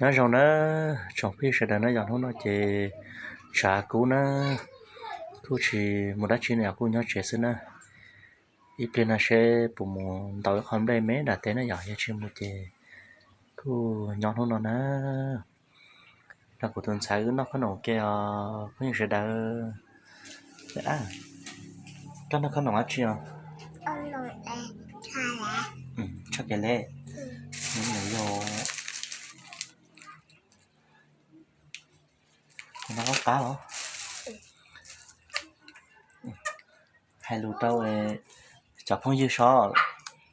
Nyob zoo na tsoom phooj ywg sawv daws na, yog hnub no ces tshav kub na, kuj tsis mus dab tsi na, yog kuj nyob tsev xwb na. Ib pliag no seb puas mus ntaus ib qho nplej me nram teb na, yog yog tsis mus ces kuj nyob hnub no na. No kuv tus ntxhais wb noj khob noom ke os phooj ywg sawv daws. Koj noj khob noom dab tsi os? Tshaj kev le. Yog no qab los. Hais lus rau cov phooj ywg sov.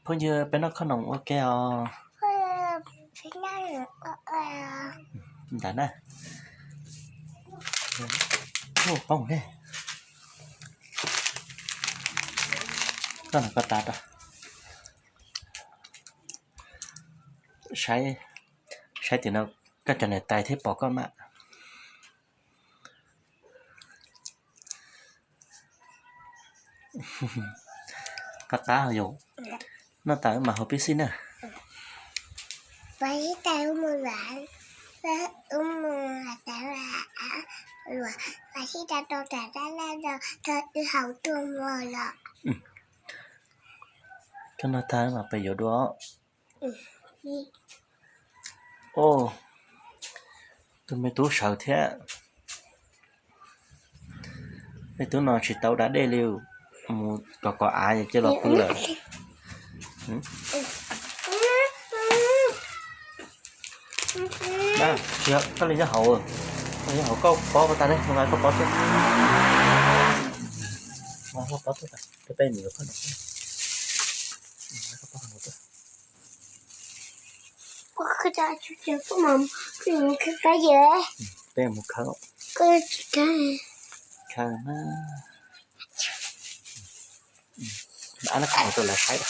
Phooj ywg, peb noj khob noom ua ke os. Ntawd na. Koj no koj tas rau. Saib, saib tias no koj cov niam tais thiab pom koj mas. Qab qab yom. Noj tas mas haus pib xij na. Koj noj tas mas peb yuav dua. Tus me tub sawv thiab. Me tub no tsis tau da dej li, mus kom kom av cia los pw lawm. Koj li nyob hauv, koj nyob hauv koj pob tas ne, koj pob xwb. Koj pob xwb, koj pob. Peb mus khawb. Khawb na. Ab, no koj mus rau lawv saib.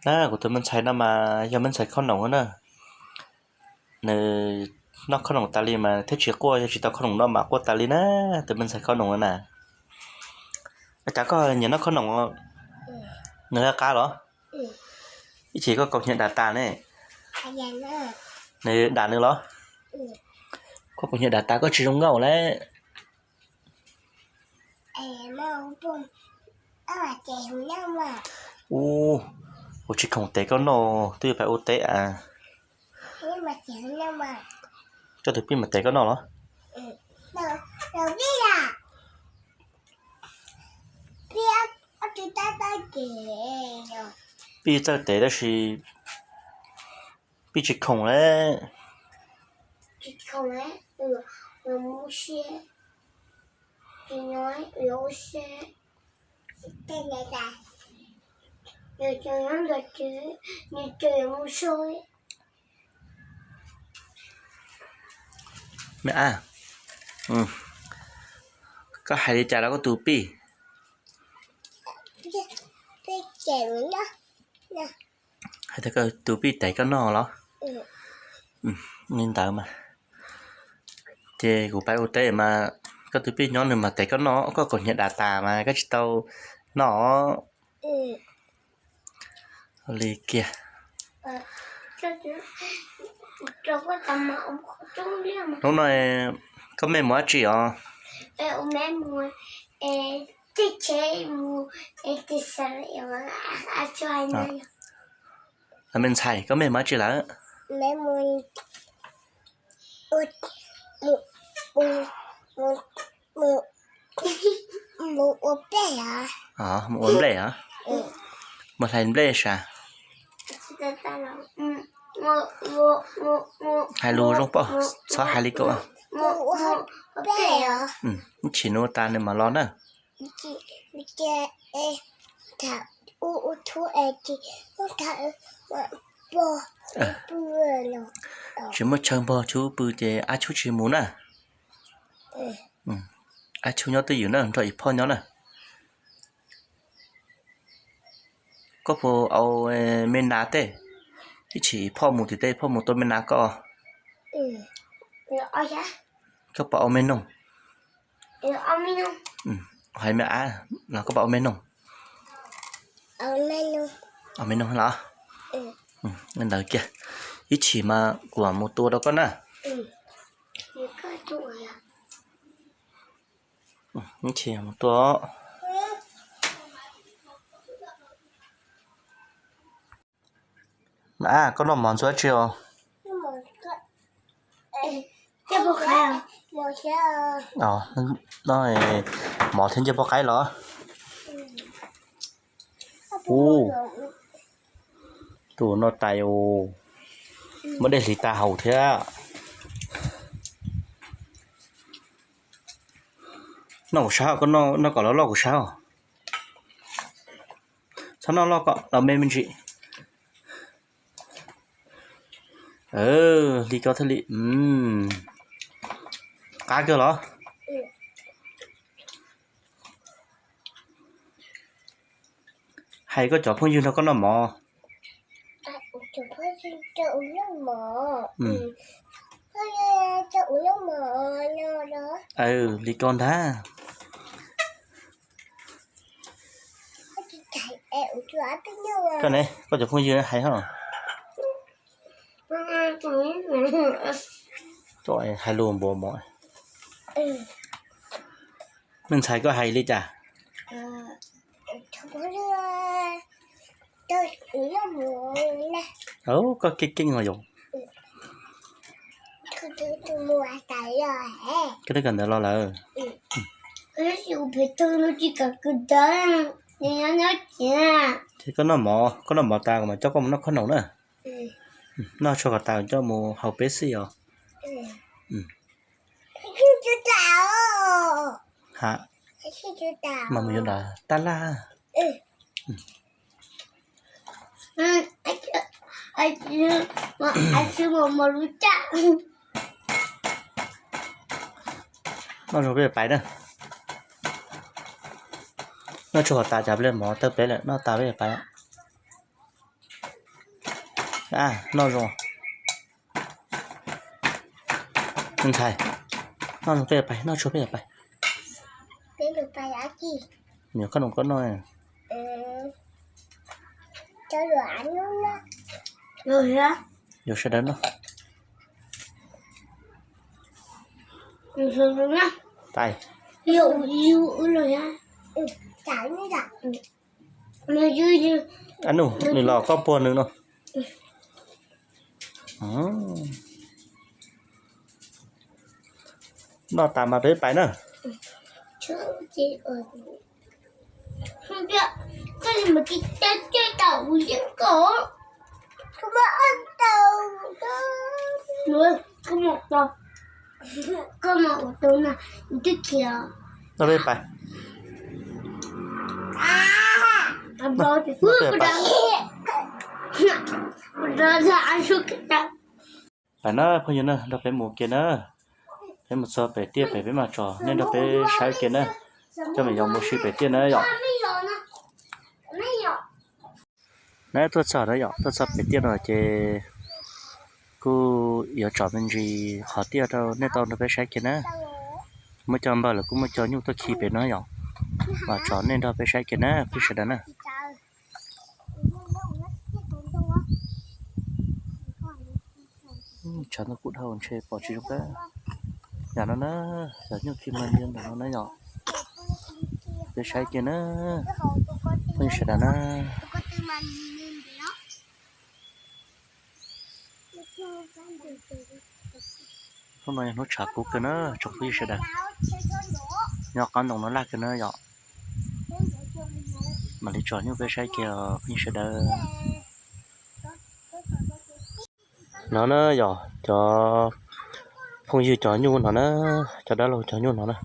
Na, kuv tus me ntxhais no mas yog me ntxhais khob noom na. Nws noj khob noom tas li mas thiab tsis quaj, yog tsis tau khob noom noj mas quaj tas li na, tus me ntxhais khob noom na. Cas koj nyiam noj khob noom? Nws qab los? Ib chim koj kaus hniav dam tas ne. Nws dam nws los? Koj kaus hniav dam tas koj tsis zoo nkauj lawm. Ub, kuv tsis khoom tev koj noj, twb yuav pais ua teb a. Koj tus pij mas tev koj noj los? Pij txawj tev tab sis pij tsis khoom lawm. Me ab, koj hais li cas rau koj tus pij? Hais tias koj tus pij tev koj noj los? Li ntawd mas. Ces kuv pais ua teb mas koj tus pij nyob nws mas tev koj noj, koj kaus hniav dam tas mas koj tsis tau noj. Li kiag. Hnub no koj mej mus dab tsi os? Me ntxhais, koj mej mus dab tsi lawm? Mus ua nplej os. Mus hlais nplej sav. Hais lus zoo poj, txhob hais li ko. Ib chim nws ua tas nws mam los na. Tsis muaj chaw npog, Tshub pw ces Ab Tshub tsis mus na. Ab Tshub nyob twj ywm na, nrog Ib Phoj nyob na. Koj puas au me nas tej? Ib chim Ib Phoj mus tim tej, Ib Phoj mus tua me nas koj. Koj puas au me noog? Hais me ab los koj puas au me noog? Me noog los? Ntawd kiag, ib chim mas kuv mam mus tua rau koj na. Ib chim mus tua. A, koj noj mov ntxuav tsi os? Noj mov thiab ncej poj qaib los? Ub, tus noj tais, muab dej hliv tas haus thiab. Noj kuv sab, koj noj kom loj loj kuv sab. Txhob noj loj kom los me me ntsis. Li koj thiaj li qab kawg los. Hais koj cov phooj ywg nrog koj noj mov. Li koj ntag. Koj ne, koj cov phooj ywg hais ho. Hais lus npuav mov. Me ntxhais koj hais li cas? Koj keej keej os yom. Koj twb kawm ntawv los lawm. Ces koj noj mov, koj noj mov tas kuv mam coj koj mus noj khob noom na. Noj tshuaj kom tas coj mus haus peb xij os. Ha, mas mus yuav nrad tab laj. Noj zoo peb pais na. Noj tshuaj kom tas, cas pliag mov tawg peb lawm, noj tas peb pais. Noj zoo. Ntxhais, noj zoo peb pais, noj tshuaj peb pais. Nyuam koj noj koj noj. Yuav sawv daws noj. Pais. Nws los koj puag nws no. Noj tas mas peb pais na. Pais na phooj ywg na, nrog peb mus kiag na. Peb mus txog pem tiaj pem peb mam tso nej nrog peb saib kiag na. Coj me nyuam yaus mus si pem tiaj na yom. Na tuaj txog na yom, tuaj txog pem tiaj no ces kuj yuav tsom me ntsis qhov tiaj rau nej tau nrog peb saib kiag na. Muaj cov npawg lawv kuj muaj cov nyuj tuaj khi pem no yom. Mam tsom nej nrog peb saib kiag na phooj ywg sawv daws na. Tshav ntuj kuj dhau ntshe pom tsis zoo kawg. Yam no na, yog nyuj khi mag li ntawm no na yom. Peb saib kiag na, phooj ywg sawv daws na. Hnub no yog hnub tshav kub kawg na tsoom phooj ywg sawv daws. Nyob qab ntoo no laj kawg na yom. Mam li tsom nyuj peb saib kiag phooj ywg sawv daws. No na yom, cov phooj ywg cov nyuj no na, cov dab laug cov nyuj no na,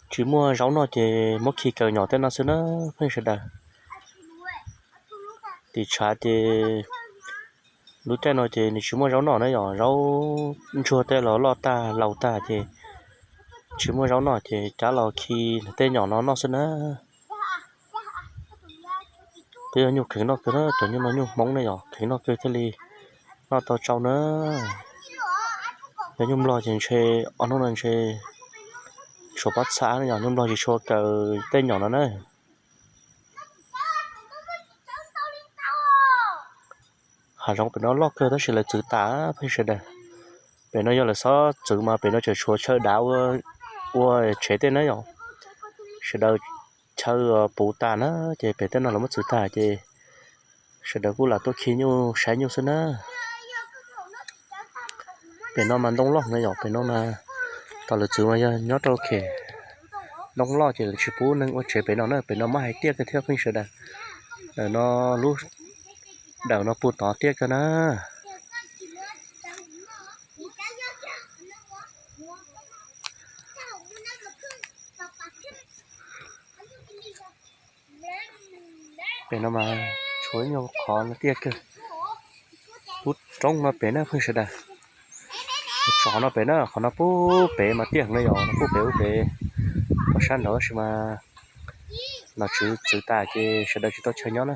tsis muaj zaub noj ces muab khi kaw nyom tej no xwb na phooj ywg sawv daws. Tim tshav ces lub caij no ces nws tsis muaj zaub noj na yom, zaub ntsuag tej los loj tag laus tag ces tsis muaj zaub noj ces cab los khi tej nyom no noj xwb na. Peb yog nyuj kheev noj kawg na, cov nyuj no nyuj Hmoob ne yom, kheev noj kawg thiaj li noj tau tsau na. Yog nyuj Nplog ces ntshe ob hnub no ntshe tshuav pob txha ne yom, nyuj Nplog tsis tshua kaw tej nyom no na. Hav zoov pem no loj kawg tab sis lawv txwv tas pheej sawv daws. Pem no yog lawv xob txwv mas pem no tseem tshuav chaw dav ua tsev tej na yom. Sawv daws chaw puv tas na, ces pem tej no lawv muab txwv tas ces sawv daws kuj lam tuaj khi nyuj saib nyuj xwb na. Pem no mas ntoo loj na yom, pem no mas tom lawv txwv mas yog nyob rau kem ntoo loj ces lawv tsis pub neeg ua tsev pem no na. Pem no muab hais tiaj kawg thiab pheej sawv daws. Ntawm no lub, ntawm no puag tod tiaj kawg na. Pem no mas tshuav ib nyuag qhov no tiaj kawg. Lub roob no pem na pheej sawv daws. Tsov no pem na, qhov no puag pem mas tiaj heev na yom, no puag pem ub pem. Tom sab nraud tab sis mas nom tswv txwv tas ces sawv daws tsis tau chaw nyob na.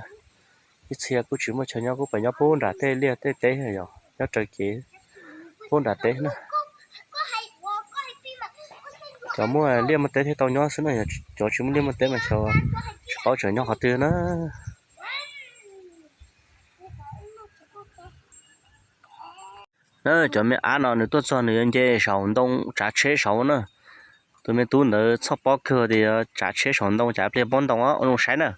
Ib txhia kuj tsis muaj chaw nyob kuj pem nyob puag nram tej liaj tej teb yom, nyob raws kev puag nram teb na. Cov muaj liaj muaj teb thiaj tau nyob xwb na, cov tsis muaj liaj muaj teb mas xyov tsis paub tseem nyob qhov twg na. Na, cov me ab no nws tuaj txog nws yuav nce saum ntoo tsav tsheb saud na. Tus me tub ntawd txhoj pob kawg tias yuav tsav tsheb saum ntoo, tsav pliag pob ntoo ua zoo saib na.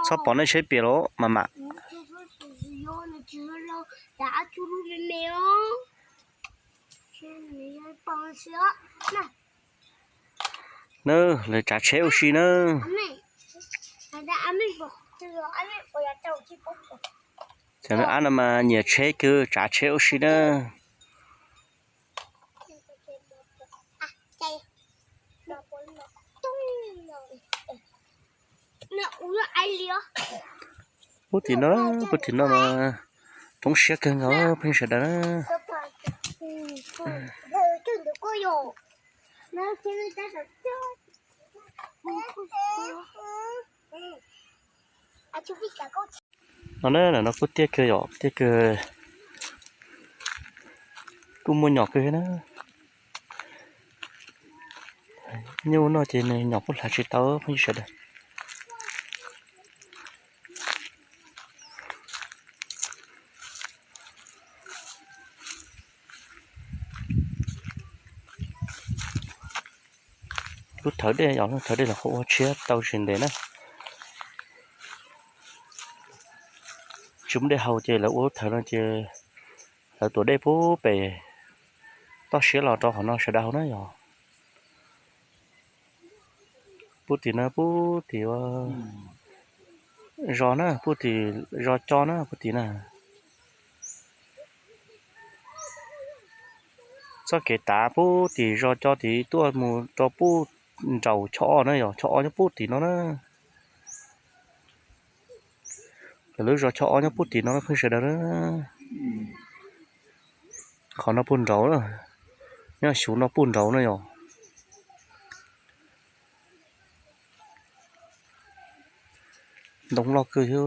Txhob pom nej tsheb pias los mas mam. Na, lawv tsav tsheb ua si na. Cov me ab no mas nyiam tsheb kawg, tsav tsheb ua si na. Puag tim no, puag tim no mas roob siab kawg nkaus pheej sawv daws na. No na, no kuj tiaj kawg yom, tiaj kawg. Kuj muaj nyom kawg thiab na. Nyuj noj ces nws nyom kuj hlav tsis tau pheej sawv daws. Lub thawv dej yom, lub thawv dej los qhov ua tshiab tau tsis ntev na. Tsis muaj dej haus ces lawv ua lub thawv no ces lawv tuam dej puag pem toj siab los rau qhov no sawv daws haus na yom. Puag tim no puag tim zos na, puag tim zos co na puag tim na. Txoj kev tav puag tim zos co tid tuaj mus rau puag nraum choj ob na yom, choj ob nyob puag tim no na. Lawv lub zos choj ob nyob puag tim no pheej sawv daws na. Qhov no puag nraud na, nyob xyuv no puag nraud na yom. Ntoo loj kawg thiab.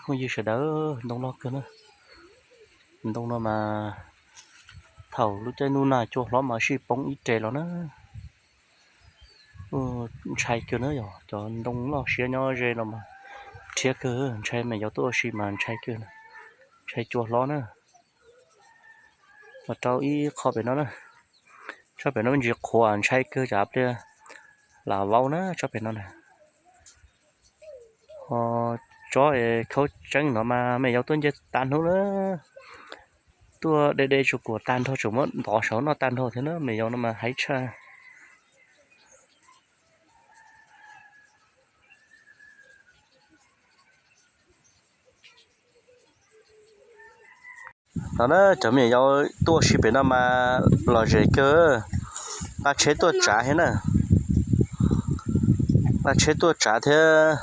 Phooj ywg sawv daws, ntoo loj kawg na. Ntoo no mas thaum lub caij ntuj nag cua hlob mas sij poob ib re los na. Ntshai kawg na yom, cov ntoo loj siab nyob ze no mas rhiab kawg, ntshai me nyuam yaus tuaj ua si mas ntshai kawg, ntshai cua hlob na. Mas rau ib qho pem no na, tsob pem no me ntsis qhuav ntshai kawg, cov pliag lam vau na tsob pem no na. Ho tsob es khaub tseeb no mas me nyuam yaus tuaj nce tag hnub na, tuaj de de tsuas kuam tag nrho, tsuas muab ntov saum noj tag nrho thiab na, me nyuam yaus no mas heev tshaj. No na, cov me nyuam yaus tuaj ua si pem no mas lom zem kawg, nqa tsheb tuaj tsav thiab na, nqa tsheb tuaj tsav thiab.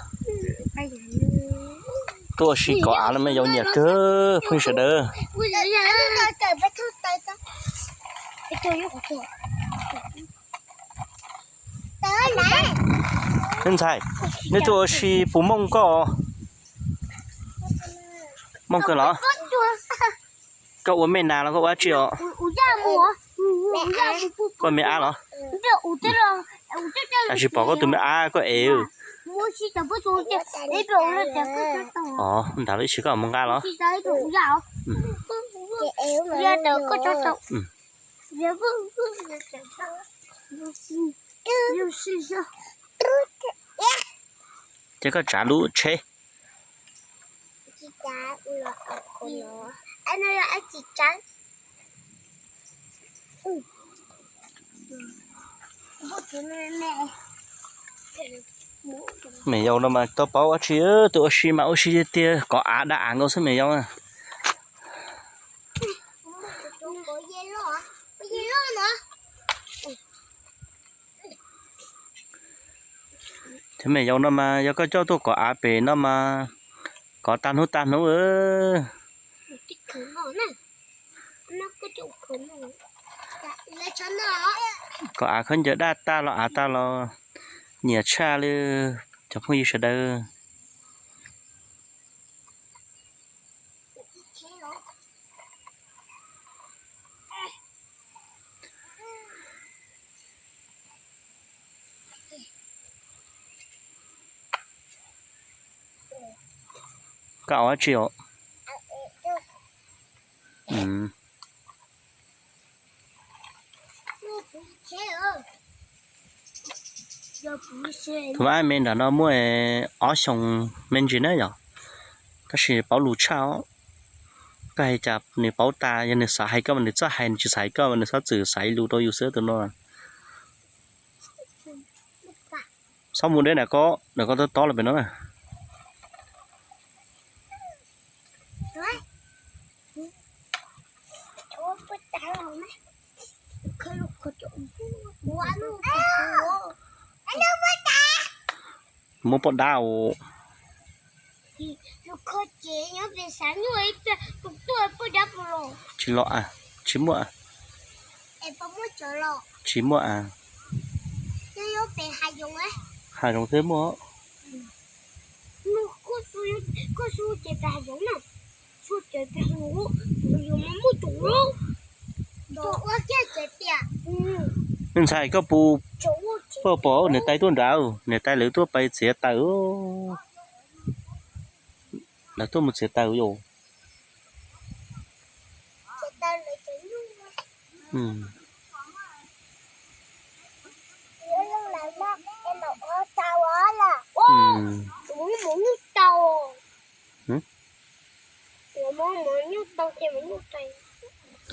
Tuaj ua si kov av no me nyuam yaus nyiam kawg phooj ywg sawv daws. Nej ntxhais, nej tuaj ua si puas mooj koj? Mooj kawg los? Koj ua mej nas los koj ua dab tsi os? Koj me ab los? Tab sis pom koj tus me ab koj ev. Os, ntawd lawm ib sim koj mus nqa los. Ces koj tsav lub tsheb. Me yau no mas tau paub dab tsi, tus ua si mas ua si tiag tiag, kov av da av nkaus xwb me yau na. Cov me yau no mas yog koj coj tuaj kov av pem no mas kov tag hnub tag hnub. Kov av khaub ncaws daj tag los av tag los nyiam tshaj li cov phooj ywg sawv daws. Koj ua dab tsi os? Tus me ab me nram no muaj ob xyoos me ntsis na yom, tab sis paub lus tshaj os. Koj hais cas nws paub tas, yog nws xav hais koj mas nws txawj hais, nws tsis xav hais koj mas nws txhob txwm xav ib lus rau yus xwb tus no. Txhob mus deb nram ko, nram ko tob tob los pem no na. Muab poj dab os. Tsis los, tsis muaj. Tsis muaj a. Hav zoov thiab muaj. Nej ntxhais koj puas pom niam tais tuaj nrad, niam tais lawv tuaj pais txiav taws. Lawv tuaj mus txiav taws yom.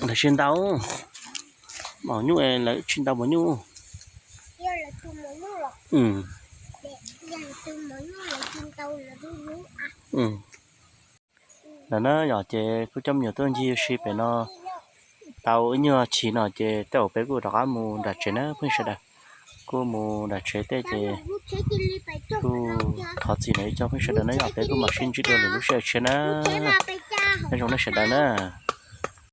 Lawv tsis ntau, mos nyuj lawv tsis ntau mos nyuj. Ntawm na yom, ces kuj coj me nyuam tuaj ncig ua si pem no tau ib nyuag chim no ces tej zaum peb kuj rov qab mus nram tsev na phooj ywg sawv daws. Kuj mus nram tsev tej ces kuj thov txim na ib co phooj ywg sawv daws na yom, peb kuj mam sib ntsib dua lwm lub sij hawm tshiab na. Nyob zoo nej sawv daws na.